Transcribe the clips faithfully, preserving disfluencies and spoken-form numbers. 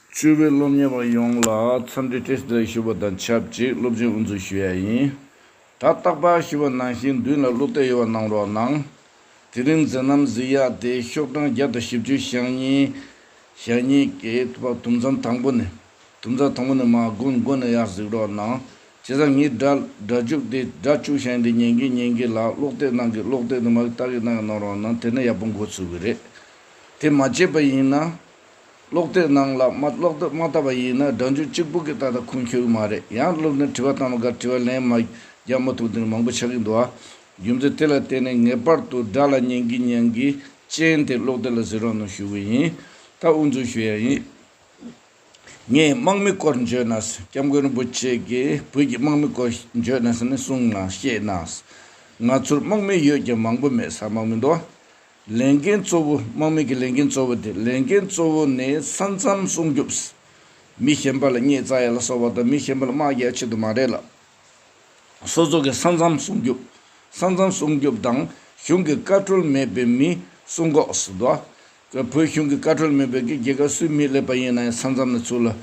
བཅུ་པའི་སློབ་གཉེར་བ་ཡོངས་ལ་འཚམས་འདྲི་བཀྲ་ཤིས་བདེ་ལེགས་ཞུ་བ་དང་ཆབས་ཅིག་སློབ་ཚན་དབུ་འཛུགས་ཞུ་ཡ་ཡིན། ད་རྟག་པར་ཞུ་བ་ནང་བཞིན་མདུན་ལ་ཀློག་དེབ་ཡོད་པ་གནང་རོགས་གནང་། དེ་རིང་མཛད་རྣམ་གཟིགས་ཡག་དེ་ཤོག་གྲངས་བརྒྱ་དང་བཞི་བཅུ་ཞེ་གཉིས། ཞེ་གཉིས་ཀྱི་དུམ་མཚམས་དང་པོ་ནས། དུམ་མཚམས་དང་པོ་ནས་མར་མགོ་མགོ་ནས་ཡར་གཟིགས་རོགས་གནང་། བྱས་ཙང་ངས་སྒྲ་སྒྲ་འཇུག་དེ་སྒྲ་བཅུག་བཞག་ཡིན་དེ་ཉན་གི་ཉན་གི་ལ་ཀློག་དེབ་ནང་གི་ཀློག་དེབ་དེ་མར་ལྟ་གི་ལྟ་གི་གནང་རོགས་གནང་། དེ་ནས་ཡག་པོ་མགོ་ཚུགས་གི་རེད། དེ་མ་བྱས་པ་ཡིན་ན། ཀློག་དེབ་ནང་ལ་མ་ཀློག་དེབ་མ་བལྟས་པ་ཡིན་ན་སྒྲ་འཇུག་གཅིག་པུ་གིས་ཏག་ཏག་ཁུངས་འཁྱོལ་གི་མ་རེད། ཡང་སློབ་ནས་དྲི་བ་བཏང་བ་ག་དྲི་བ་ལན་མ་རྒྱག་མ་ཐུབ་དེ་མང་པོ་ཆགས་ཀྱི་འདུག་ཨ། རྒྱུ་མཚན་དེ་ལ་བརྟེན་ནས་ངེས་པར་དུ་སྒྲ་ལ་ཉན་གི་ཉན་གི་ཅན་དེ་ཀློག་དེབ་ལ་གཟིགས་རོགས་གནང་ཞུ་གི་ཡིན། ད་དབུ་འཛུགས་ཞུ་ཡ་ཡིན། ངས་དམག་མི་སྐོར་བརྗོད་ན། སྐྱབས་མགོན་རིན་པོ་ཆེ་གིས་བོད་ཀྱི་དམག་མི་སྐོར་བརྗོད་ན་ཟེར་ནས་གསུངས་ན་བཤད་ན། ང་ཚོར་དམག་མི་ཡོད་ཀྱང་མང་པོ་མེད་ས། དམག་མི་འདུག་ལས་འགན་གཙོ་བོ། དམག་མི་གི་ལས་འགན་གཙོ་བོ་དེ། ལས་འགན་གཙོ་བོ་ནི་ས་མཚམས་སྲུང་སྐྱོབ། མི་གཞན་པ་ལ་བརྙས་བཙག་ཡ་ལ་སོགས་པ་དང་མི་གཞན་པ་ལ་དམག་རྒྱག་ཆེད་དུ་མ་རེད་ལ། སོ་སོ་གི་ས་མཚམས་སྲུང་སྐྱོབ། ས་མཚམས་སྲུང་སྐྱོབ་དང་གཞུང་གི་བཀའ་འཁྲོལ་མེད་པའི་མི་སྲུང་འགོག་ཟེར་འདུག་བོད་གཞུང་གི་བཀའ་འཁྲོལ་མེད་པའི་གི་རྒྱལ་ཁབ་སུའི་མི་སླེབས་པ་ཡིན་ན་ཡང་ས་མཚམས་ནས་ཚུར་ལ།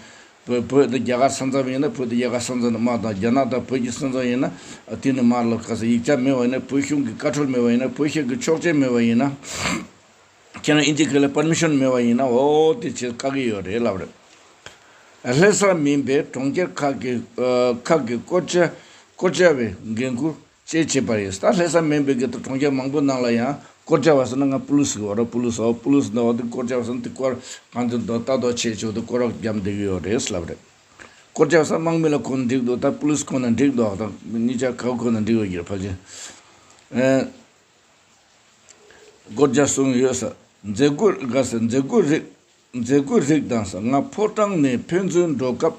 བོད་བོད་དང་རྒྱ་གར་ས་མཚམས་ཡིན་ན་བོད་དང་རྒྱ་གར་ས་མཚམས་ནས་དམག་དང་། རྒྱ་ནག་དང་བོད་ཀྱི་ས་མཚམས་ཡིན་ན་དེ་ནས་དམག་ལ་ག་ས་ཡིག་ཆ་མེད་པ་ཡིན་ན། བོད་གཞུང་གི་བཀའ་འཁྲོལ་མེད་པ་ཡིན་ན། བོད་གཞུང་གི་ཆོག་མཆན་མེད་པ་ཡིན་ན། ཁྱེད་རང་ཨིན་ཇི་སྐད་ལ་པར་མི་ཤོན་མེད་པ་ཡིན་ན་འོ་དེ་བྱེད་དཀའ་གི་ཡོད་རེད་ལབ་རེད། ལྷ་ས་མིན་པའི་གྲོང་ཁྱེར་ཁག་གི་ཁག་གི་སྐོར་བྱ་སྐོར་བྱ་བའི་འགན་འཁུར་བཅས་བྱེད་པ་རེད། ད་ལྷ་ས་མིན་པའི་གི་གྲོང་ཁྱེར་མང་པོ་ནང་ལ་ཡང་སྐོར་བྱ་བ་ཟེར་ན་ང་པུ་ལིས་གི་བར་པུ་ལིས་འོ་པུ་ལིས་འདི་འོ་དེ་སྐོར་བྱ་བ་ཟེར་ན་དེ་སྐོར་གང་དུ་འདུག་ལྟ་རྟོག་བྱེད་ཆོག་དེ་སྐོར་ར་བརྒྱབ་བསྡད་གི་ཡོད་རེད་ལབ་རེད། སྐོར་བྱ་བ་ཟེར་ན་དམག་མི་ལ་ཁོ་ན་འགྲིག་འདུག་ད་པུ་ལིས་ཁོ་ན་འགྲིག་འདུག་ད་གཉིས་ཆ་ག་ཁོ་ན་འགྲིག་ཡོད་ཀྱི་རེད་ཕལ་ཆེར། སྒོར་བརྒྱ་གསུངས་ཡོད་ས། མཛད་སྒོ་དགའ་ས་མཛད་སྒོ་རིགས། མཛད་སྒོ་རིགས་དང་ས། ང་ཕོ་བྲང་ནས་ཕན་ཚུན་འགྲོ་སྐབས་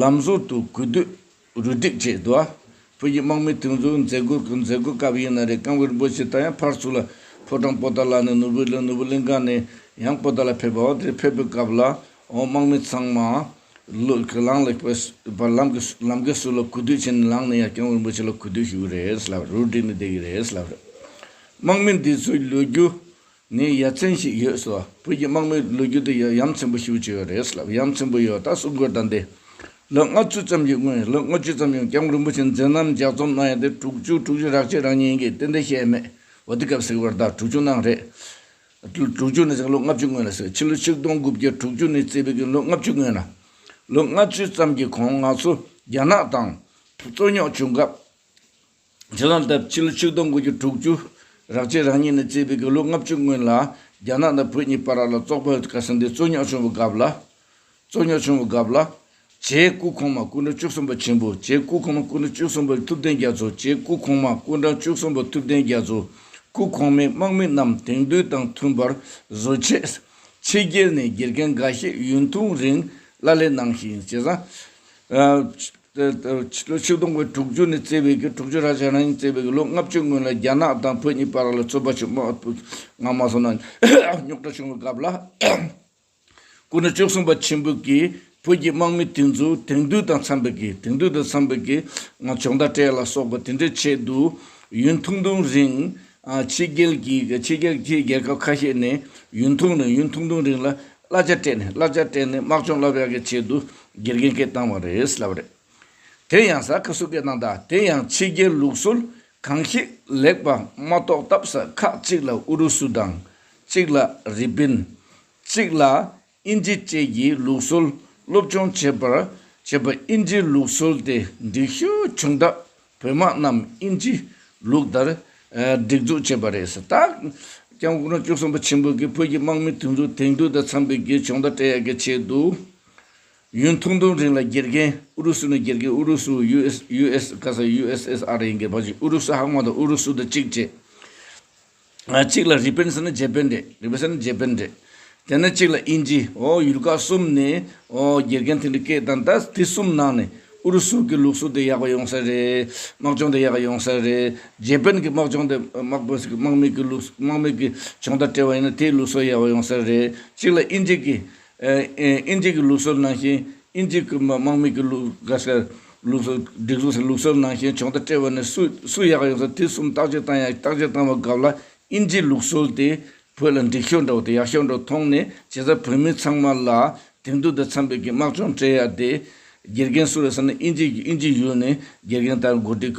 ལམ་ཟུར་དུ་གུས་འདུད་རུ་སྒྲིག་བྱས་འདུག་ཨ། བོད་ཀྱི་དམག་མི་དེ་ཚོ་མཛད་སྒོ་མཛད་སྒོ་སྐབས་ཡིན་ན་རེད། སྐྱབས་མགོན་རིན་པོ་ཆེ་ད་ཡང་ཕར་ཚུར་ལ་ཕོ་བྲང་པོ་ཏཱ་ལ་ནས་ནོར་བུ་གླིང་ནོར་བུ་གླིང་ཁ་ནས་ཡང་པོ་ཏཱ་ལ་ཕེབས་པ་འོ་དེ་ཕེབས་པའི་སྐབས་ལ་འོ་དམག་མི་ཚང་མ། ལོ་གི་ལང་ལ་བར་ལམ་གི་ལམ་གི་ཟུར་ལ་གུས་འདུད་བྱས་ནས་ལངས་ནས་ཡང་སྐྱབས་མགོན་རིན་པོ་ཆེ་ལ་གུས་འདུད་ཞུ་གི་རེད་ལབ་རུ་སྒྲིག་ནས་བསྡད་ཀྱི་རེད་ལབ་རེད། དམག་མི་འདི་ཚོའི་ལོ་རྒྱུས་ནི་ཡ་མཚན་ཞིག་ཡོད་ཟེར་བ། བོད་ཀྱི་དམག་མིའི་ལོ་རྒྱུས་དེ་ཡ་ཡ་མཚན་པོ་ཞེ་པོ་ཅིག་ཡོད་རེད་ལབ། ཡ་མཚན་པོ་ཡོད་ད་གསུང་དགོས་ད་འདི། ལོ་ལྔ་བཅུ་ཙམ་གྱི་སྔོན། ལོ་ལྔ་བཅུ་ཙམ་ཡང་སྐྱབས་མགོན་རིན་པོ་ཆེ་མཛད་རྣམ་ལྗགས་རྩོམ་གནང་ཡ་དེ་དྲུག་ཅུ་དྲུག་ཅུ་རེ་གཅིག་རེ་གཉིས་ཡིན་གྱི་ཏན་ཏན་བཤད་མེད། འོ་དེ་སྐབས་ཟེར་བར་ད་དྲུག་ཅུ་ནང་རེད། དྲུག་ཅུ་ནས་ལོ་ལྔ་བཅུ་སྔོན་ལ་ཟེར། ཕྱི་ལོ་ཆིག་སྟོང་དགུ་བརྒྱ་དྲུག་ཅུ་ནས་བརྩིས་པའི་གི་ལོ་ལྔ་བཅུ་སྔོན་ལ། ལོ་ལྔ་བཅུ་ཙམ་གྱི་གོང་ང་ཚོ་རྒྱ་ནག་དང་རྩོད་རྙོག་བྱུང་སྐབས། བྱས་ཙང་ད་ཕྱི་ལོ་ཆིག་སྟོང་དགུ་བརྒྱ་དྲུག་ཅུ་རེ་གཅིག་རེ་གཉིས་ནས་བརྩིས་པའི་གི་ལོ་ལྔ་བཅུ་སྔོན་ལ་རྒྱ་ནག་དང་བོད་གཉིས་བར་ལ་བཙོག་པ་ག་ཟེར་འདི་རྩོད་རྙོག་བྱུང་བའི་སྐབས་ལ། རྩོད་རྙོག་བྱུང་བའི་སྐབས་ལ། རྗེ་སྐུ་གོང་མ་སྐུ་ཕྲེང་བཅུ་གསུམ་པ་ཆེན་པོ། རྗེ་སྐུ་གོང་མ་སྐུ་ཕྲེང་བཅུ་གསུམ་པ་ཐུབ་བསྟན་རྒྱ་མཚོ། རྗེ་སྐུ་གོང་མ་སྐུ་ཕྲེང་བཅུ་གསུམ་པ་ཐུབ་བསྟན་རྒྱ་མཚོ། སྐུ་གོང་མའི་དམག་མི་རྣམས་དེང་དུས་དང་མཐུན་པར་བཟོ་ཆེད། ཕྱི་རྒྱལ་ནས་དགེ་རྒན་འགའ་ཤས་ཡུན་ཐུང་རིང་ལག་ལེན་གནང་ཞིང་། བྱས་ཙང་། ཆིག་སྟོང་དགུ་བརྒྱ་དྲུག་ཅུ་ནས་བརྩིས་པའི་གི་དྲུག་ཅུ་རེ་གཅིག་རེ་གཉིས་བརྩིས་པའི་གི་ལོ་ལྔ་བཅུ་སྔོན་ལ་རྒྱ་ནག་དང་བོད་གཉིས་བར་ལ་རྩོད་པ་བྱུང་། ང་མ་སོང་ན་རྙོག་དྲ་བྱུང་བའི་སྐབས་ལ། སྐུ་ཕྲེང་བཅུ་གསུམ་པ་ཆེན་པོ་གིས་བོད་ཀྱི་དམག་མི་དེ་ཚོ་དེང་དུས་དང་འཚམས་པའི་གི་དེང་དུས་དང་འཚམས་པའི་གི་ང་སྦྱོང་བརྡར་སྤྲད་ལ་སོགས་པ་དེ་འདྲའི་ཆེད་དུ་ཡུན་ཐུང་ཐུང་རིང་། ཕྱི་རྒྱལ་གྱི་ཕྱི་རྒྱལ་གྱི་རྒྱལ་ཁབ་ཁ་ཤས་ནས་ཡུན་ཐུང་རིང་ཡུན་ཐུང་ཐུང་རིང་ལ་གླ་ཆ་སྤྲད་ནས་གླ་ཆ་སྤྲད་ནས་དམག་སྦྱོང་བསླབ་ཡག་གི་ཆེད་དུ་དགེ་རྒན་སྐད་བཏང་བ་རེད་ལབ་རེད། དེ་ཡང་ས་ཁ་སུ་སྐད་བཏང་ད་དེ་ཡང་ཕྱི་རྒྱལ་ལུགས་སྲོལ་གང་ཞིག་ལེགས་པ་མ་རྟོགས་སྟབས་ས་ཁག་གཅིག་ལ་ཨུ་རུ་སུ་དང་། གཅིག་ལ་རི་པིན། གཅིག་ལ་ཨིན་ཇི་བཅས་ཀྱི་ལུགས་སྲོལ་སློབ་སྦྱོང་བྱེད་པར་བྱེད་པ། ཨིན་ཇིའི་ལུགས་སྲོལ་དེ་འགྲིག་ཤོས་བྱུང་སྟབས་བོད་དམག་རྣམས་ཨིན་ཇིའི་ལུགས་ལྟར་སྒྲིག་འཛུགས་བྱས་པ་རེད་ཟེར། ད་སྐྱབས་མགོན་བཅུ་གསུམ་པ་ཆེན་པོ་གིས་བོད་ཀྱི་དམག་མི་དེ་ཚོ་དེང་དུས་དང་འཚམས་པའི་གི་སྦྱོང་བརྡར་སྤྲད་ཡག་གི་ཆེད་དུ། ཡུན་ཐུང་ཐུང་རིང་ལ་དགེ་རྒན་ཨུ་རུ་སུ་ནས་དགེ་རྒན་ཨུ་རུ་སུ་ཡུ་ཨེས་ཡུ་ཨེས་ག་ས་ཡུ་ཨེས་ཨེས་ཨར་ཡིན་གྱི་བ་ཅིག་ཨུ་རུ་སུ་ཧ་གོ་མ་དང་ཨུ་རུ་སུ་དང་གཅིག་བྱས། ཨ་གཅིག་ལ་རི་པན་ཟེར་ན་ཇེ་པན་རེད། རི་པན་ཟེར་ན་ཇེ་པན་རེད། དེ་ནས་གཅིག་ལ་ཨིན་ཇི། འོ་ཡུལ་ཁག་གསུམ་ནས་འོ་དགེ་རྒན་དེ་འདྲ་སྐད་བཏང་། ད་དེ་གསུམ་ནང་ནས་ཨུ་རུ་སུ་གི་ལུགས་སྲོལ་དེ་ཡག་པ་ཡོང་ས་རེད། དམག་སྦྱོང་དེ་ཡག་པ་ཡོང་ས་རེད། ཇེ་པན་གི་དམག་སྦྱོང་དེ་དམག་དཔོན་ཞིག་གི་དམག་མི་གི་ལུགས་དམག་མི་གི་སྦྱོང་བརྡར་སྤྲད་པ་ཡིན་ན་དེའི་ལུགས་སྲོལ་ཡག་པ་ཡོང་ས་རེད། གཅིག་ལ་ཨིན་ཇི་གི་ཨ་ཨ་ཨིན་ཇི་གི་ལུགས་སྲོལ་ནང་བཞིན། ཨིན་ཇི་གི་དམག་དམག་མི་གི་ལུགས་ག་ས་ལུགས་སྲོལ་སྒྲིག་འཛུགས་སུ་ལུགས་སྲོལ་ནང་བཞིན་སྦྱོང་བརྡར་སྤྲད་པ་ནས་སུ་སུ་ཡག་ཡོང་ས་དེ་གསུམ་བརྟག་དཔྱད་བཏང་ཡ། བརྟག་དཔྱད་བཏང་བའི་སྐབས་ལ་ཨིན་ཇིའི་ལུགས་སྲོལ་དེ་བོད་ལ་འགྲིག་ཤོས་འདྲ་བོ་དེ་ཡག་ཤོས་འདྲ་བོ་མཐོང་ནས། བྱས་ཙང་བོད་མི་ཚང་མ་ལ་ དེང་དུས་དང་འཚམས་པའི་གི་དམག་སྦྱོང་སྤྲད་ཡ་དེ། དགེ་རྒན་སུ་རེད་ཟེར་ན་དབྱིན་ཇི་དབྱིན་ཇི་ཡུལ་ནས་དགེ་རྒན་དང་འགོ་ཁྲིད་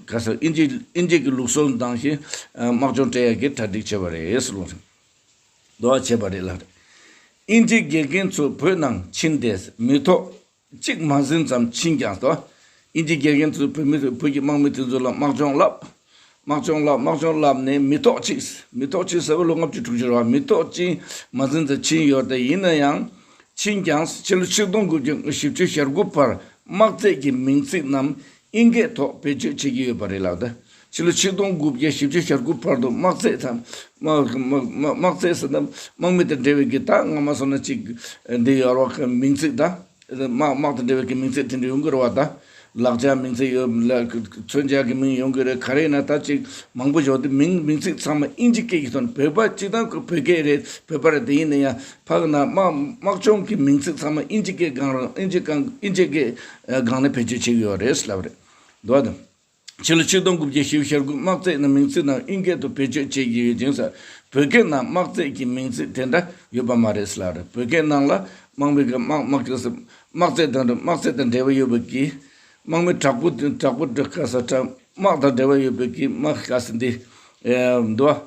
ག་ས་དབྱིན་ཇི་དབྱིན་ཇི་གི་ལུགས་སྲོལ་དང་བཞིན་དམག་སྦྱོང་སྤྲད་ཡ་གི་གྲ་སྒྲིག་བྱས་པ་རེད་ཟེར་ལོ། འདུག་བྱས་པ་རེད་ལ། དབྱིན་ཇིའི་དགེ་རྒན་ཚོ་བོད་ནང་ཕྱིན་ཏེ་མི་ཐོག་གཅིག་མ་ཟིན་ཙམ་ཕྱིན་ཀྱང་དོ། དབྱིན་ཇིའི་དགེ་རྒན་ཚོས་བོད་མི་བོད་ཀྱི་དམག་མི་དེ་ཚོ་ལ་དམག་སྦྱོང་བསླབ། དམག་སྦྱོང་བསླབ་དམག་སྦྱོང་བསླབ་ནས་མི་ཐོག་གཅིག་མི་ཐོག་གཅིག་ཟེར་བ་ལོ་ལྔ་བཅུ་དྲུག་ཅུ་རེད་བ། མི་ཐོག་གཅིག་མ་ཟིན་ཙམ་ཕྱིན་ཡོད་དེ། ཡིན་ན་ཡང་ཕྱིན་ཀྱང་ཕྱི་ལོ་ཆིག་སྟོང་དགུ་བརྒྱ་བཞི་བཅུ་ཞེ་དགུ་བར་དམག་རྩེད་ཀྱི་མིང་ཚིག་རྣམས་དབྱིན་སྐད་ཐོག་བེད་སྤྱོད་བྱེད་ཀྱི་ཡོད་པ་རེད་ལབ་ད། ཕྱི་ལོ་ཆིག་སྟོང་དགུ་བརྒྱ་བཞི་བཅུ་ཞེ་དགུ་བར་དུ་དམག་རྩེད་དང་། དམག་དམག་དམག་དམག་རྩེད་ཟེར་ན་དམག་མི་དང་འབྲེལ་བའི་གི་ད་སྔ་མ་སོང་ན་ཅིག་འདི་ཡོད་རོགས་མིང་ཚིག་ད། དམག་དམག་དང་འབྲེལ་བའི་གི་མིང་ཚིག་དེ་འདྲ་ཡོང་གི་རེད་བ་ད། ལག་ཆ་མིང་ཚིག་ཡོད་ལ། མཚོན་ཆ་གི་མིང་ཡོང་གི་རེད། ག་རེ་ཡིན་ན་ད་ཅིག་མང་པོ་ཞིག་འདི་མིང་མིང་ཚིག་ཚང་མ་དབྱིན་ཇི་སྐད་ཀྱི་ཐོག་ནས། བོད་པ་སྤྱིར་བཏང་གི་བོད་སྐད་རེད། བོད་པ་རེད། དེ་ཡིན་ན་ཡང་ཕ་གི་ན་དམག་དམག་སྦྱོང་གི་མིང་ཚིག་ཚང་མ་དབྱིན་ཇི་སྐད་སྒང་རང་དབྱིན་ཇི་སྒང་དབྱིན་ཇི་སྐད་སྒང་ནས་བེད་སྤྱོད་བྱེད་ཀྱི་ཡོད་རེད་ལབ་རེད། འདུག་བ་དང་། ཕྱི་ལོ་ཆིག་སྟོང་དགུ་བརྒྱ་བཞི་བཅུ་ཞེ་དགུ་དམག་རྩེད་ནང་མིང་ཚིག་རྣམས་དབྱིན་སྐད་དུ་བེད་སྤྱོད་བྱེད་ཀྱི་ཡོད་ཅིང་ཟེར། བོད་སྐད་ནང་དམག་རྩེད་ཀྱི་མིང་ཚིག་དེ་འདྲ་ཡོད་པ་མ་རེད་ཟེར་ལབ་རེད། བོད་སྐད་ནང་ལ་དམག་མི་གི་དམག་དམག་དམག་རྩེད་དང་དམག་རྩེད་དང་འབྲེལ་བ་ཡོད་པའི་གི་དམག་མི་དྲག་པོ་དྲག་པོ་དྲག་ག་ས་དྲག་དམག་དང་འབྲེལ་བ་ཡོད་པའི་གི་དམག་ག་ས་འདི་འདུག་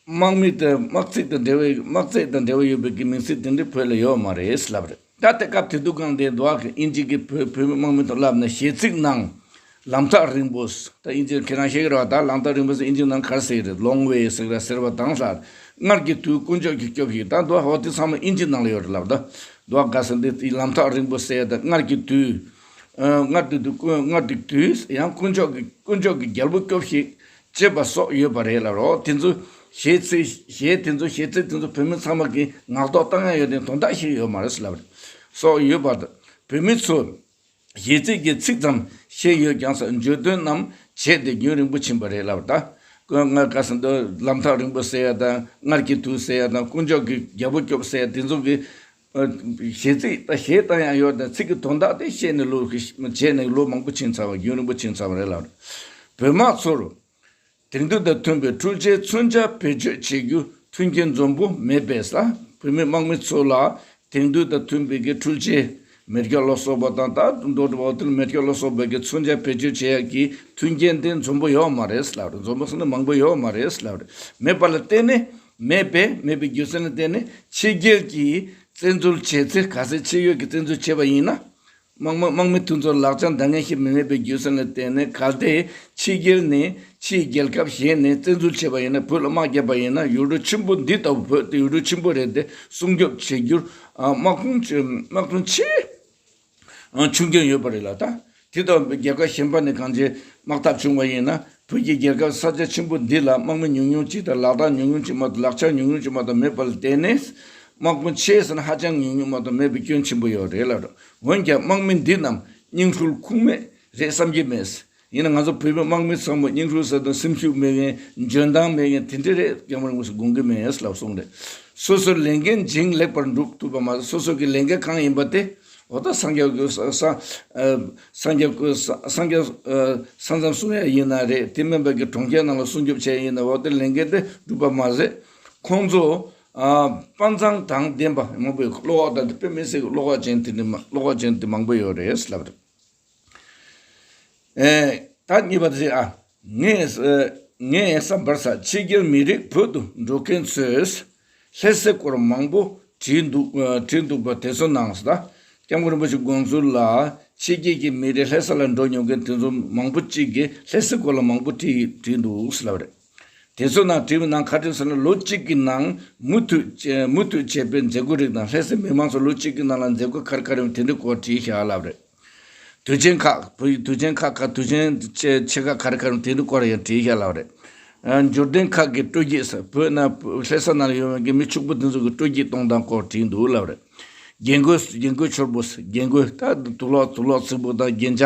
དམག་མི་དང་དམག་རྩེད་དང་འབྲེལ་བའི་དམག་རྩེད་དང་འབྲེལ་བ་ཡོད་པའི་གི་མིང་ཚིག་དེ་འདྲ་བོད་ལ་ཡོད་མ་རེད་ལབ་རེད། ད་ལྟ་སྐབས་དེ་དུས་གང་དེ་འདུག་གི་དབྱིན་ཇི་གི་བོད་བོད་མི་དམག་མི་དང་ལབ་ན་གཞས་ཚིག་ནང་ལམ་ཐག་རིང་པོ། ད་དབྱིན་ཇི་ཁྱེད་རང་ཤེས་ཀྱི་རེད་བ། ད་ལམ་ཐག་རིང་པོ་ཟེར་དབྱིན་ཇི་ནང་ག་རེ་ཟེར་གྱི་རེད། long way ཟེར་གྱི་རེད་ཟེར་བ་དང་ལྷག་སྔར་གྱི་དུས་དཀོན་མཆོག་གིས་སྐྱོབས་ཤིག་ད་འདུག་ཧོ་དེ་ཚང་མ་དབྱིན་ཇི་ནང་ལ་ཡོད་རེད་ལབ། ད་འདུག་ག་ཟེར་འདི་ལམ་ཐག་རིང་པོ་ཟེར་ད་སྔར་གྱི་དུས། ཨ། སྔར་གྱི་དུས་དཀོན་སྔར་གྱི་དུས་ཡང་དཀོན་མཆོག་གི་དཀོན་མཆོག་གི་རྒྱལ་པོ་སྐྱོབས་ཤིག་ཅེས་པ་སོགས་ཡོད་པ་རེད་ལབ་རོ། དེ་ཚོ་གཞས་ཚིག་གཞས་དེ་ཚོ་གཞས་ཚིག་དེ་ཚོ་བོད་མི་ཚང་མ་གིས་ངག་ཐོག་བཏང་ཡ་ཡོད་དེ་དོན་དག་ཞིག་ཡོད་མ་རེད་ལབ་རེད། སོགས་ཡོད་པ་དང་། བོད་མི་ཚོས་གཞས་ཚིག་གི་ཚིག་ཙམ་ཤེས་ཡོད་ཀྱང་ས་བརྗོད་དོན་རྣམས་བརྗེད་དེ་རྒྱུན་རིང་པོ་ཕྱིན་པ་རེད་ལབ་ད། ཀོ་ང་ག་ས་འདི་ལམ་ཐག་རིང་པོ་ཟེར་ཡ་དང་སྔར་གྱི་དུས་ཟེར་ཡ་དང་དཀོན་མཆོག་གི་རྒྱལ་པོ་སྐྱོབས་ཟེར་ཡ་དེ་ཚོ་གི་ཨ། གཞས་ཚིག་ད་གཞས་བཏང་ཡ་ཡོད་དང་ཚིག་གི་དོན་དག་དེ་ཤེས་ནས་ལོ་བྱས་ནས་ལོ་མང་པོ་ཕྱིན་ཚར་བ་རྒྱུན་རིང་པོ་ཕྱིན་ཚར་བ་རེད་ལབ་རེད། བོད་དམག་ཚོར་དེང་དུས་དང་མཐུན་པའི་འཕྲུལ་ཆས་མཚོན་ཆ་བེད་སྤྱོད་བྱེད་རྒྱུ་མཐུན་རྐྱེན་འཛོམས་པོ་མེད་པས་ལ། བོད་མི་དམག་མི་ཚོ་ལ་དེང་དུས་དང་མཐུན་པའི་གི་འཕྲུལ་ཆས་མེ་སྒྱོགས་ལ་སོགས་པ་དང་ད་མདོ་སྒྲུབ་པ་དེ་མེ་སྒྱོགས་ལ་སོགས་པའི་གི་མཚོན་ཆ་བེད་སྤྱོད་བྱེད་ཡ་གི་མཐུན་རྐྱེན་དེ་འཛོམས་པོ་ཡོད་མ་རེད་ལབ་རེད། འཛོམས་པོ་ཟེར་ན་མང་པོ་ཡོད་མ་རེད་ལབ་རེད། མེད་པ་ལ་བརྟེན་ནས་མེད་པས་མེད་པའི་རྒྱུ་མཚན་ལ་བརྟེན་ནས་ཕྱི་རྒྱལ་གྱིས་བཙན་འཛུལ་བྱས་ཚེ་ག་ཚད་ཕྱི་ཡུལ་གྱིས་བཙན་འཛུལ་བྱས་པ་ཡིན་ན། དམག་མི་དམག་མི་དེ་ཚོར་ལག་ཆ་འདང་ངེས་ཤིག་མི་མེད་པའི་རྒྱུ་མཚན་ལ་བརྟེན་ནས་གལ་ཏེ་ཕྱི་རྒྱལ་ནས་ཕྱིའི་རྒྱལ་ཁབ་གཞན་ནས་བཙན་འཛུལ་བྱས་པ་ཡིན་ན། བོད་ལ་དམག་བརྒྱབ་པ་ཡིན་ན་ཡུལ་གྲུ་ཆེན་པོ་འདི་ལྟ་བུ་བོད་དེ་ཡུལ་གྲུ་ཆེན་པོ་རེད་དེ་སྲུང་སྐྱོབ་བྱེད་རྒྱུར་དམག་དཔུང་དམག་དཔུང་ཆེ་ཆུང་རྐྱེན་ཡོད་པ་རེད་ལ། ད་དེ་ལྟ་བུ་རྒྱལ་ཁབ་གཞན་པ་ནས་གང་ཅི་དམག་འཐབ་བྱུང་བ་ཡིན་ན། བོད་ཀྱི་རྒྱལ་ཁབ་ས་ཆ་ཆེན་པོ་འདི་ལ་དམག་མི་ཉུང་ཉུང་གཅིག་དང་ལག་རྟགས་ཉུང་ཉུང་གཅིག་མ་གཏོགས་ལག་ཆ་ཉུང་ཉུང་གཅིག་མ་གཏོགས་མེད་པ་ལ་བརྟེན་ནས། དམག་དཔུང་ཆེ་ཟེར་ན་ཧ་ཅང་ཉུང་ཉུང་མ་གཏོགས་མེད་པའི་སྐྱོན་ཆེན་པོ་ཡོད་རེད་ལབ་རེད། འོན་ཀྱང་དམག་མི་འདི་རྣམས་རྙིང་ཧྲུལ་ཁུངས་མེད་རེད་བསམ་གྱི་མེད། ཡིན་ན་ང་ཚོ་བོད་པའི་དམག་མི་ཚང་མ་རྙིང་ཧྲུལ་ཟེར་དང་སེམས་ཤུགས་མེད་མཁན་འཇོན་ཐང་མེད་མཁན་དེ་འདྲ་རེད། སྐྱབས་མགོན་རིན་པོ་ཆེས་དགོངས་ཀྱི་མེད་ལབ་གསུངས་རེད། སོ་སོའི་ལས་འགན་བྱིངས་ལེགས་པར་འགྲུབ་ཐུབ་པ་མ་ཟད་སོ་སོ་གི་ལས་འགན་གང་ཡིན་པ་དེ། འོ་ད་སངས་རྒྱས་ཀྱི་ས་ས་ཨ་སངས་རྒྱས་ཀྱི་ས་སངས་རྒྱས་ཨ་ས་མཚམས་སྲུང་ཡ་ཡིན་ན་རེད། དེ་མིན་པའི་གི་གྲོང་ཁྱེར་ནང་ལ་སྲུང་སྐྱོབ་བྱས་ཡིན་ན། འོ་དེ་ལས་འགན་དེ་འགྲུབ་པ་མ་ཟད། ཁོང་ཚོ་ཨ་དཔའ་མཛངས་དང་ལྡན་པ་མང་པོ་ཡོད། བློ་ཁོག་དང་དཔེ་མི་སྲིད་ཀྱི་བློ་ཁོག་ཅན་དེ་འདྲ་མ་བློ་ཁོག་ཅན་དེ་མང་པོ་ཡོད་རེད་ལབ་རེད། ཨེ། ད་གཉིས་པ་དེ་ཨ། ངས་ངས་བསམ་པར་ས་ཕྱི་རྒྱལ་མི་རིགས་བོད་དུ་འགྲོ་མཁན་ཚོས་ལྷ་སའི་སྐོར་མང་པོ་བྲིས་འདུག་བྲིས་འདུག་པ་དེ་ཚོ་ནང་ས། སྐྱབས་མགོན་རིན་པོ་ཆེ་དགོངས་ཚུལ་ལ་ཕྱི་རྒྱལ་གྱི་མི་རིགས་ལྷ་ས་ལ་འགྲོ་མྱོང་མཁན་དེ་ཚོ་མང་པོ་གཅིག་གིས་ལྷ་སའི་སྐོར་ལ་མང་པོ་བྲིས་བྲིས་འདུག་ལབ་རེད། དེ་ཚོ་ནང་བྲིས་པའི་ནང་ག་རེ་ཟེར་ན། ལོ་གཅིག་གི་ནང་མུ་མཐུད་མུ་མཐུད་བྱས་པའི་མཛད་སྒོ་རིགས་དང་། ལྷ་སའི་མི་མང་ཚོ་ལོ་གཅིག་གི་ནང་ལ་མཛད་སྒོ་ག་རེ་ག་རེ་ཡོད་དེ་འདྲའི་སྐོར་བྲིས་བཞག་ལབ་རེད། དུས་ཆེན་ཁག་བོད་ཡིག་དུས་ཆེན་ཁག་ཁག་དུས་ཆེན་ཆེ་ཆེ་ཁག་ག་རེ་ག་རེ་དེ་འདྲའི་སྐོར་ཡང་བྲིས་བཞག་ལབ་རེད། ཨ། འབྱོར་ལྡན་ཁག་གི་སྤྲོ་སྐྱིད་ཟེར། བོད་ནང་ལྷ་ས་ནང་ལ་ཡོད་པའི་མི་ཕྱུག་པོ་དེ་ཚོ་གི་སྤྲོ་སྐྱིད་གཏོང་སྟངས་སྐོར་བྲིས་འདུག་ལབ་རེད། རྒྱན་གོས་རྒྱན་གོས་འཕྱོར་པོ་ཟེར། རྒྱན་གོས་ད་དུག་ལོག་དུག་ལོག་ཚིག་པོ་དང་རྒྱན་ཆ་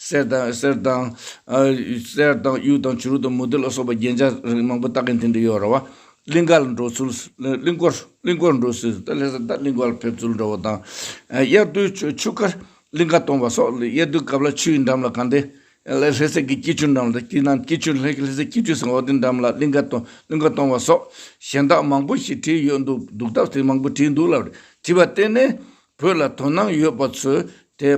གསེར་དང་གསེར་དང་ཨ་གསེར་དང་གཡུ་དང་བྱུ་རུ་དང་མུ་ཏིག་ལ་སོགས་པ་རྒྱན་ཆ་རིགས་མང་པོ་བཏགས་མཁན་དེ་འདྲ་ཡོད་རེད་བ། གླིང་ག་ལ་འགྲོ་ཚུལ། གླིང་སྐོར་གླིང་སྐོར་འགྲོ་ཚུལ། ད་ལྷ་ས་ད་གླིང་སྐོར་ལ་ཕེབས་ཚུལ་འདྲ་བོ་དང་། དབྱར་དུས་ཆུ་ཆུ་ཁར་གླིང་ག་གཏོང་བ་སོགས། དབྱར་དུས་སྐབས་ལ་ཆུ་ཡི་འགྲམ་ལ་གང་དེ་ལྷ་ས་གི་སྐྱིད་ཆུ་འགྲམ་ལ། སྐྱིད་ནང་སྐྱིད་ཆུ་ལྷ་ལྷ་ས་སྐྱིད་ཆུ་ཟེར་འོ་དེ་འགྲམ་ལ་གླིང་ག་གཏོང་གླིང་ག་གཏོང་བ་སོགས་གཞན་དག་མང་པོ་ཞིག་བྲིས་ཡོད་འདུག་འདུག་སྟབས་དེ་མང་པོ་བྲིས་འདུག་ལབ་རེད། བྲིས་པ་བལྟས་ནས་ བོད་ལ་དོ་སྣང་ཡོད་པ་ཚོས་དེ་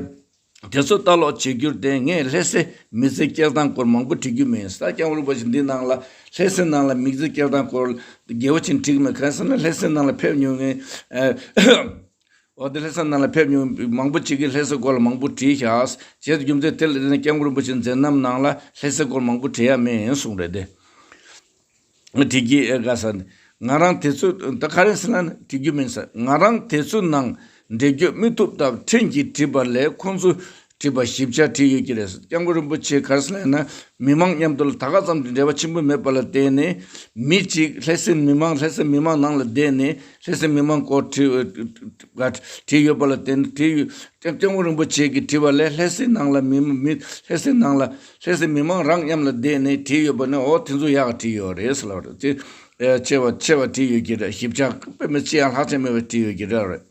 དེ་ཚོ་ལྟ་ཀློག་བྱེད་རྒྱུར་བརྟེན། ངས་ལྷ་སའི་མི་ཚེ་སྐྱེལ་སྟངས་སྐོར་མང་པོ་བྲིས་རྒྱུ་མིན། ད་སྐྱབས་མགོན་རིན་པོ་ཆེ་འདི་ནང་ལ་ལྷ་སའི་ནང་ལ་མི་ཚེ་སྐྱེལ་སྟངས་སྐོར་རྒྱལ་བ་ཆེན་བྲིས་མེད། གང་ཟེར་ན་ལྷ་སའི་ནང་ལ་ཕེབས་མྱོང་མཁན། ཨ། འོ་དེ་ལྷ་ས་ནང་ལ་ཕེབས་མྱོང་མང་པོ་ཅིག་གིས་ལྷ་ས་སྐོར་ལ་མང་པོ་བྲིས་ཤག་བྱས་ཙང་རྒྱུ་མཚན་དེ་ལ་བརྟེན་ནས་སྐྱབས་མགོན་རིན་པོ་ཆེའི་མཛད་རྣམ་ནང་ལ་ལྷ་ས་སྐོར་མང་པོ་བྲིས་ཡ་མེད་གསུངས་རེད་དེ། བྲིས་ཀྱི་ཨེ་ག་ས་ནས་ང་རང་དེ་ཚོ་ད་ག་རེ་ཟེར་ན་བྲིས་རྒྱུ་མིན་ས། ང་རང་དེ་ཚོ་ནང་འགྲེལ་བརྗོད་མི་ཐུབ་སྟབས་ཕྲན་གྱིས་བྲིས་པ་ལས་ཁོང་ཚོས་བྲིས་པ་ཞིབ་ཆ་བྲིས་ཡོད་ཀྱི་རེད། སྐྱབས་མགོན་རིན་པོ་ཆེ་ག་རེ་ཟེར་ན་མི་མང་མཉམ་དུ་ལ་ད་ག་ཙམ་གྱི་འབྲེལ་བ་ཆེན་པོ་མེད་པ་ལ་བརྟེན་ནས། མི་གཅིག་ལྷ་སའི་མི་མང་ལྷ་སའི་མི་མང་ནང་ལ་བསྡད་ནས་ལྷ་སའི་མི་མང་སྐོར་བྲིས་བྲིས་ཡོད་པ་ལ་བརྟེན་བྲིས་ཡོད། སྐྱབས་མགོན་རིན་པོ་ཆེ་གིས་བྲིས་པ་ལས་ལྷ་སའི་ནང་ལ་མི་མི་ལྷ་སའི་ནང་ལ་ལྷ་སའི་མི་མང་རང་མཉམ་ལ་བསྡད་ནས་བྲིས་ཡོད་པ་ནི། འོ་དེ་ཚོ་ཡག་བྲིས་ཡོད་རེད་ཟེར་ལབ་རེད། ཅེས་ཆེ་བ་ཆེ་བ་བྲིས་ཡོད་ཀྱི་རེད། ཞིབ་ཆ་དཔེ་མི་སྲིད་ཡང་ལྷག་ཆ་མེད་པ་བྲིས་ཡོད་ཀྱི་རེད།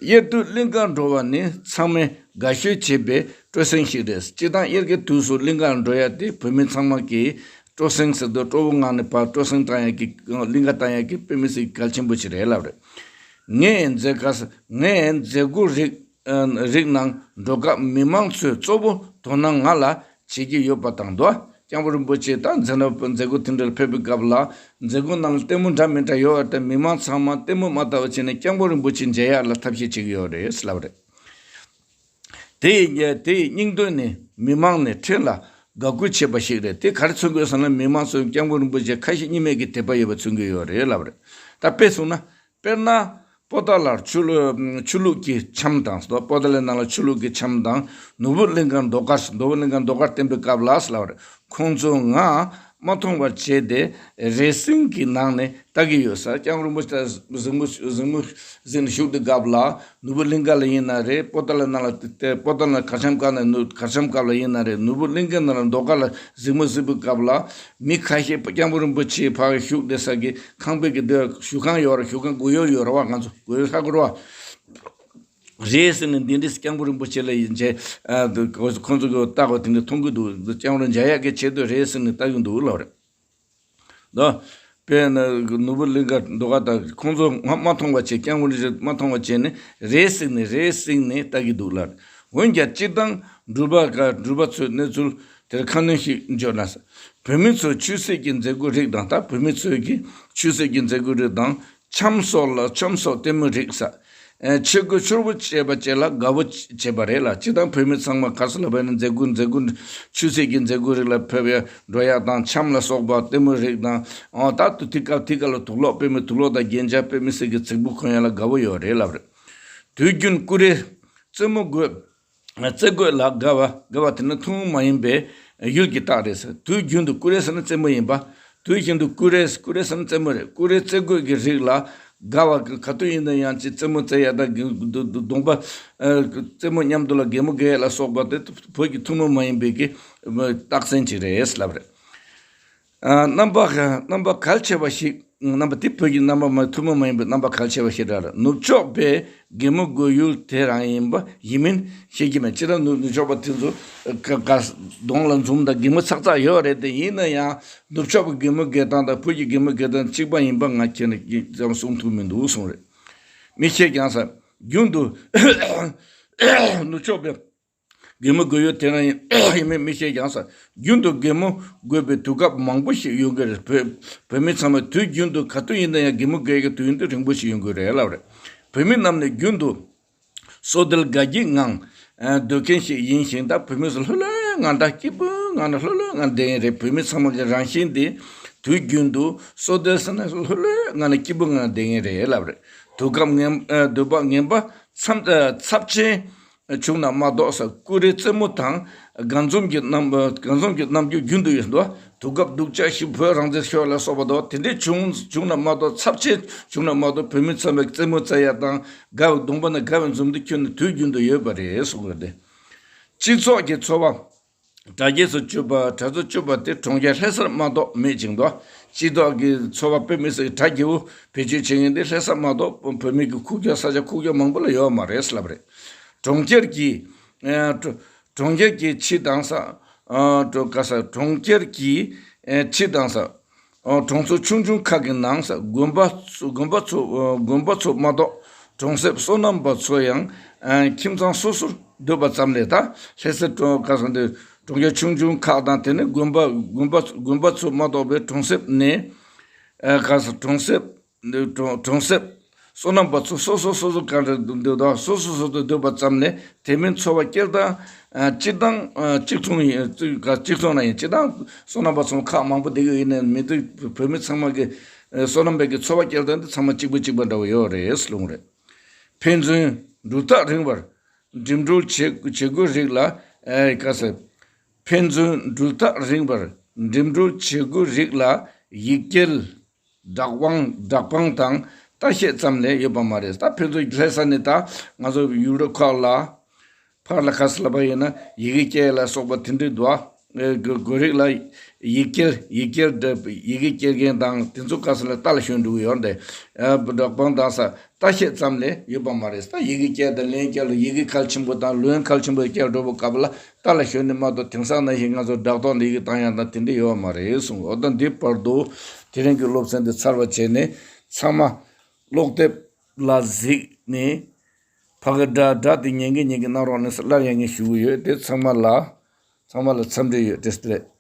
དབྱར་དུས་གླིང་གར་འགྲོ་བ་ནི་ཚང་མས་དགའ་ཤོས་བྱེད་པའི་སྤྲོ་གསེང་ཞིག་རེད། སྤྱིར་བཏང་དབྱར་ཁའི་དུས་སུ་གླིང་གར་འགྲོ་ཡ་དེ་བོད་མི་ཚང་མ་གིས་སྤྲོ་གསེང་ཟེར་དུས་སྤྲོ་བོ་ངང་ནས་ཕར་སྤྲོ་གསེང་བཏང་ཡ་གི་གླིང་ག་བཏང་ཡ་གི་དཔེ་མི་སྲིད་གལ་ཆེན་པོ་ཞིག་རེད་ལབ་རེད། ངས་མཛད་ཁ་ས་ངས་མཛད་སྒོ་རིགས་རིགས་ནང་འགྲོ་སྐབས་མི་མང་ཚོས་གཙོ་བོ་དོ་སྣང་ང་ལ་བྱེད་ཀྱི་ཡོད་པ་དང་། དོ་སྐྱབས་མགོན་རིན་པོ་ཆེ་དང་མཛད་མཛད་སྒོ་དེ་འདྲར་ཕེབས་པའི་སྐབས་ལ་མཛད་སྒོ་ནང་ལ་ལྟད་མོ་འདྲ་མི་འདྲ་ཡོད་པ་དང་། མི་མང་ཚང་མ་ལྟད་མོ་མ་ལྟ་བ་བྱས་ནས་སྐྱབས་མགོན་རིན་པོ་ཆེ་མཇལ་ཡག་ལ་ཐབས་ཤེས་བྱེད་ཀྱི་ཡོད་རེད་ལབ་རེད། དེ་ཡི་དེ་ཡི་སྙིང་དོན་ནི་མི་མང་ནས་ཕྲན་ལ་དགའ་གུས་བྱེད་པ་ཞིག་རེད། དེ་ག་རེ་མཚོན་གྱི་ཡོད་ཟེར་ན་མི་མང་ཚོས་སྐྱབས་མགོན་རིན་པོ་ཆེ་ཁ་ཞེ་གཉིས་མེད་ཀྱི་དད་པ་ཡོད་པ་མཚོན་གྱི་ཡོད་རེད་ལབ་རེད། ད་དཔེ་གསུངས་ན། དཔེར་ན། པོ་ཏཱ་ལར་ཆོས་ལུགས་ཆོས་ལུགས་ཀྱི་འཆམ་དང་། པོ་ཏཱ་ལའི་ནང་ལ་ཆོས་ལུགས་ཀྱི་འཆམ་དང་། ནོར་བུ་གླིང་གར་ཟློས་གར་ཟློས་གར་གླིང་གར་ཟློས་གར་བསྟན་པའི་སྐབས་ལ་ལབ་རེད། ཁོང་ཚོས་ང་མ་མཐོང་བར་བྱས་ཏེ་རེ་ཟུང་གི་ནང་ནས་ལྟ་གི་ཡོད་ས། སྐྱབས་མགོན་རིན་པོ་ཆེ་གཟིགས་མོ་གཟིགས་མོ་གཟིགས་ནས་བཞུགས་དུས་སྐབས་ལ་ནོར་བུ་གླིང་ག་ལ་ཡིན་ན་རེད། པོ་ཏཱ་ལའི་ནང་ལ་དེ་པོ་ཏཱ་ལ་གར་འཆམ་སྐབས་ན་ནོར་གར་འཆམ་སྐབས་ལ་ཡིན་ན་རེད། ནོར་བུ་གླིང་གའི་ནང་ལ་ཟློས་གར་ལ་གཟིགས་མོ་གཟིགས་པའི་སྐབས་ལ། མི་ཁ་ཤས་སྐྱབས་མགོན་རིན་པོ་ཆེ་ཕར་བཞུགས་བསྡད་ས་གི་ཁང་པའི་གི་འདི་བཞུགས་ཁང་ཡོད་ར། བཞུགས་ཁང་སྒོ་ཡོལ་ཡོད་ར་བ། ང་ཚོ་སྒོ་ཡོལ་ཧ་གོ་ར་བ། རེད་ཟེར་ནས་འདི་འདྲས་སྐྱབས་མགོན་རིན་པོ་ཆེ་ལ་ཡིན་ཆེ། ཁོང་ཚོ་གི་ལྟ་བ་དེ་འདྲ་མཐོང་གི་འདུག་སྐྱབས་མགོན་མཇལ་ཡག་གི་ཆེད་དུ་རེད་ཟེར་ནས་ལྟ་གི་འདུག་ལབ་རེད། ད་དཔེར་ན་ནོར་བུ་གླིང་ག་ཟློས་གར་དང་ཁོང་ཚོ་ང་མ་མཐོང་བ་བྱས། སྐྱབས་མགོན་རིན་པོ་ཆེ་མ་མཐོང་བ་བྱས་ནས་རེད་ཟེར་ནས་རེད་ཟེར་ནས་ལྟ་གི་འདུག་ལབ་རེད། འོན་ཀྱང་སྤྱིར་བཏང་འབྲུག་པ་ག་འབྲུག་པ་ཚོའི་གནས་ཚུལ་དེར་ཁ་སྣོན་ཞིག་འཇོག་ན། བོད་མི་ཚོའི་ཆོས་སྲིད་ཀྱི་མཛད་སྒོ་རིགས་དང་། ད་བོད་མི་ཚོའི་གི་ཆོས་སྲིད་ཀྱི་མཛད་སྒོ་རིགས་དང་། འཆམ་སོགས་ལ་འཆམ་སོགས་ལྟད་མོ་རིགས་ས། ཆས་གོས་ཕྱུར་བུ་བྱས་པ་བཅས་ལ་དགའ་བོ་བྱེད་པ་རེད་ལ། སྤྱིར་བཏང་བོད་མི་ཚང་མ་ག་ས་ལ་བས་ན་མཛད་སྒོ་མཛད་སྒོ་ཆོས་སྲིད་ཀྱི་མཛད་སྒོ་རིགས་ལ་ཕེབས་ཡ་འགྲོ་ཡ་དང་། འཆམ་ལ་སོགས་པ་ལྟད་མོ་རིགས་དང་། ཨོ་ད་དུ་དེ་སྐབས་དེ་སྐབས་ལ་དུག་ལོག་དཔེ་མི་དུག་ལོག་དང་རྒྱན་ཆ་དཔེ་མི་སྲིད་ཀྱི་རྫིག་པོ་གོན་ཡ་ལ་དགའ་བོ་ཡོད་རེད་ལབ་རེད། དུས་རྒྱུན་ཀུ་རེ་རྩེད་མོ་དགོས། རྩེད་དགོས་ལ་དགའ་བ་དགའ་བ་དེ་ནི་ཐུན་མོང་མ་ཡིན་པའི་ཡུལ་གྱི་རྟགས་རེད་ཟེར། དུས་རྒྱུན་དུ་ཀུ་རེ་ཟེར་ན་རྩེད་མོ་ཡིན་པ། དུས་རྒྱུན་དུ་ཀུ་རེ་ཀུ་རེ་ཟེར་ན་རྩེད་མོ་རེད། ཀུ་རེ་རྩེད་དགོས་ཀྱི་རིགས་ལ་དགའ་བ་ག་དུས་ཡིན་ན་ཡང་ཅི་རྩེད་མོ་རྩེ་ཡ་དང་གི་གདོང་པ་རྩེད་མོ་མཉམ་དུ་ལ་གད་མོ་བགད་ཡ་ལ་སོགས་པ་དེ་བོད་ཀྱི་ཐུན་མོང་མ་ཡིན་པའི་གི་རྟགས་མཚན་ཅིག་རེད་ལབ་རེད། རྣམ་པ་རྣམ་པ་གལ་ཆེ་བ་ཞིག་རྣམ་པ་དེ་བོད་ཀྱི་རྣམ་པ་མ་ཐུན་མོང་མ་ཡིན་པའི་རྣམ་པ་གལ་ཆེ་བ་ཞིག་རེད། ནུབ་ཕྱོགས་པའི་གད་མོ་དགོད་ཡུལ་དེ་རང་ཡིན་པ་ཡིན་མིན་ཤེས་ཀྱི་མེད། སྤྱིར་ན་ནུབ་ནུབ་ཕྱོགས་པ་དེ་ཚོ་ག་ག་གདོང་ལ་འཛུམ་དང་གད་མོ་ཚག་ཚག་ཡོད་རེད་དེ། ཡིན་ན་ཡང་ནུབ་ཕྱོགས་པའི་གད་མོ་བགད་སྟངས་དང་བོད་ཀྱི་གད་མོ་བགད་སྟངས་གཅིག་པ་ཡིན་པ་ང་ཁྱེད་ནས་ཙམ་གསུང་ཐུབ་མི་འདུག་གསུངས་རེད། མི་ཤེས་ཀྱང་ས་རྒྱུན་དུ་ནུབ་ཕྱོགས་པའི་གད་མོ་དགོད་ཡུལ་དེ་རང་ཡིན་ཡིན་མིན་མི་ཤེས་ཀྱང་ས། རྒྱུན་དུ་གད་མོ་དགོད་པའི་དུས་སྐབས་མང་པོ་ཞིག་ཡོང་གི་རེད། བོད་བོད་མི་ཚང་མས་དུས་རྒྱུན་དུ་ག་དུས་ཡིན་ན་ཡང་གད་མོ་དགོད་ཀྱི་དུས་ཡུན་དེ་རིང་པོ་ཞིག་ཡོང་གི་རེད་ལབ་རེད། བོད་མི་རྣམས་ནི་རྒྱུན་དུ་སོ་ལྡན་དགའ་སྐྱིད་ངང་སྡོད་མཁན་ཞིག་ཡིན་ཞིང་། ད་བོད་མི་ཚོ་ལྷོད་ལྷོད་ངང་དང་སྐྱིད་པོའི་ངང་ནས་ལྷོད་ལྷོད་ངང་བསྡད་ཡིན་རེད། བོད་མི་ཚང་མ་གི་རང་བཞིན་དེ་དུས་རྒྱུན་དུ་སོ་ལྡན་ཟེར་ན་ལྷོད་ལྷོད་ངང་ནས་སྐྱིད་པོའི་ངང་བསྡད་ཡིན་རེད་ལབ་རེད། དུས་སྐབས་ངན་དུས་བབ་ངན་པ་མཚམས་ཚབས་ཆེན་བྱུང་ན་མ་གཏོགས་ས། ཀུ་རེ་རྩེད་མོ་དང་དགའ་འཛུམ་གྱི་རྣམ་དགའ་འཛུམ་གྱི་རྣམ་འགྱུར་རྒྱུན་དུ་ཡོད་འདུག་དུས་སྐབས་སྡུག་ཅག་ཞིག་བོད་རང་བཙན་ཤོར་ལ་སོགས་པ་དང་དེ་འདྲའི་བྱུང་བྱུང་ན་མ་གཏོགས། ཚབས་ཆེན་བྱུང་ན་མ་གཏོགས་བོད་མི་ཚང་མས་རྩེད་མོ་རྩེ་ཡ་དང་དགའ་བའི་གདོང་པ་ན་དགའ་བའི་འཛུམ་དེ་ཁྱོན་ནས་དུས་རྒྱུན་དུ་ཡོད་པ་རེད་གསུངས་ཡོད་དེ། སྤྱི་ཚོགས་ཀྱི་འཚོ་བ། དྲ་རྒྱས་སུ་བསྐྱོད་པ། དྲ་ཚོ་བསྐྱོད་པ་དེ་གྲོང་ཁྱེར་ལྷ་སར་མ་གཏོགས་མེད་ཅིང་དོ། སྤྱི་ཚོགས་ཀྱི་འཚོ་བ་དཔེ་མི་སྲིད་དྲ་རྒྱས་པོ་བེད་སྤྱོད་བྱེད་མཁན་དེ་ལྷ་ས་མ་གཏོགས་བོད་མི་གི་ཁུག་ཀྱོག་ས་ཆ་ཁུག་ཀྱོག་མང་པོ་ལ་ཡོད་མ་རེད་ལབ་རེད། གྲོང་ཁྱེར་གྱི་ཨ་གྲོ་གྲོང་ཁྱེར་གྱི་ཕྱི་དང་ས་ཨ་གྲོ་ག་ས་གྲོང་ཁྱེར་གྱི་ཨ་ཕྱི་དང་ས་ཨ་གྲོང་ཚོ་ཆུང་ཆུང་ཁག་གི་ནང་ས་དགོན་པ་ཚོ་དགོན་པ་ཚོ་ཨ་དགོན་པ་ཚོ་མ་གཏོགས་ གྲོང་གསེབ་སོ་ནམ་པ་ཚོ་ཡང་ཨ་ཁྱིམ་ཚང་སོ་སོར་སྡོད་པ་ཙམ་ལས། ད་ལྷ་ས་གྲོང་ཁ་སང་དེ་གྲོང་ཁྱེར་ཆུང་ཆུང་ཁག་དང་། དེ་ནས་དགོན་པ་དགོན་པ་དགོན་པ་ཚོ་མ་གཏོགས་པའི་གྲོང་གསེབ་ནས་ཨ་ཁ་སང་གྲོང་གསེབ་གྲོང་གྲོང་གསེབ་སོ་ནམ་པ་ཚོ་སོ་སོ་སོ་སོ་གང་འདྲ་འདུག་དང་། སོ་སོ་སོ་སོ་སྡོད་པ་ཙམ་ལས། དེ་མིན་འཚོ་བ་སྐྱེལ་སྟངས་ཨ་སྤྱིར་བཏང་ཨ་གཅིག་མཚུངས་ཡིན། གཅིག་མཚུངས་ན་ཡང་། སྤྱིར་བཏང་སོ་ནམ་པ་ཚོ་ཁག་མང་པོ་བསྡད་ཀྱི་ཡོད་ནའི་མི་འདུག་བོད་མི་ཚང་མ་གི་ཨ་སོ་ནམ་པའི་གི་འཚོ་བ་སྐྱེལ་སྟངས་འདི་ཚང་མ་གཅིག་པ་གཅིག་པ་འདྲ་བོ་ཡོད་རེད་ལབ་ཀྱི་རེད། ཕན་ཚུན་འགྲུལ་ཐག་རིང་བར་འགྲིམ་འགྲུལ་བྱེད་བྱེད་སྒོའི་རིགས་ལ། ཨེ་ག་ཟེར། ཕན་ཚུན་འགྲུལ་ཐག་རིང་བར་འགྲིམ་འགྲུལ་བྱེད་སྒོའི་རིགས་ལ་ཡིག་སྐྱེལ། བསྒྲགས་དབང་བསྒྲགས་དཔང་དང་ལྟ་བཤལ་ཙམ་ལས་ཡོད་པ་མ་རེད། ད་ཕན་ཚུན་ལྷ་ས་ནས་ད་ང་ཚོ་ཡུལ་གྲུ་ཁག་ལ་ཕར་ལ་ཁ་སླ་པ་ཡིན་ན་ཡི་གེ་སྐྱེལ་ལ་སོགས་པ་དེ་འདྲའི་འདུག་ཨ། དགོས་རིགས་ལ་ཡིག་སྐྱེལ་ཡིག་སྐྱེལ་ཡི་གེ་སྐྱེལ་མཁན་དང་དེ་ཚོ་ག་ས་ལ་ལྟ་ལ་ཞོན་འགྲོ་གི་ཡོད་རེད། བསྒྲགས་དཔང་དང་ས་ལྟ་བཤལ་ཙམ་ལས་ཡོད་པ་མ་རེད། ད་ཡི་གེ་སྐྱེལ་དང་ལན་སྐྱེལ་ལ་ཡི་གེ་གལ་ཆེན་པོ་དང་ལན་གལ་ཆེན་པོ་སྐྱེལ་འགྲོ་བ་སྐབས་ལ་ལྟ་ལ་ཞོན་ནས་མ་གཏོགས། དེང་སང་ནང་བཞིན་ང་ཚོ་བསྒྲགས་གཏོང་འདི་ཡི་གེ་བཏང་ཡག་དང་དེ་འདྲ་ཡོད་པ་མ་རེད་གསུངས། འོ་ད་འདི་བར་དུ་དེ་རིང་གི་སློབ་ཚན་འདི་ཚར་བ་བྱས་ནས། ཚང་མ་ཀློག་དེབ་ལ་གཟིགས་ནས་ཕ་གི་སྒྲ་སྒྲ་དེ་ཉན་གི་ཉན་གི་གནང་རོགས་གནང་ཟེར་སླར་ཡང་ངས་ཞུ་གི་ཡོད། དེ་ཚང་མ་ལ་ཚང་མ་ལ་འཚམས་འདྲི་ཡོད། བཀྲ་ཤིས་བདེ་ལེགས།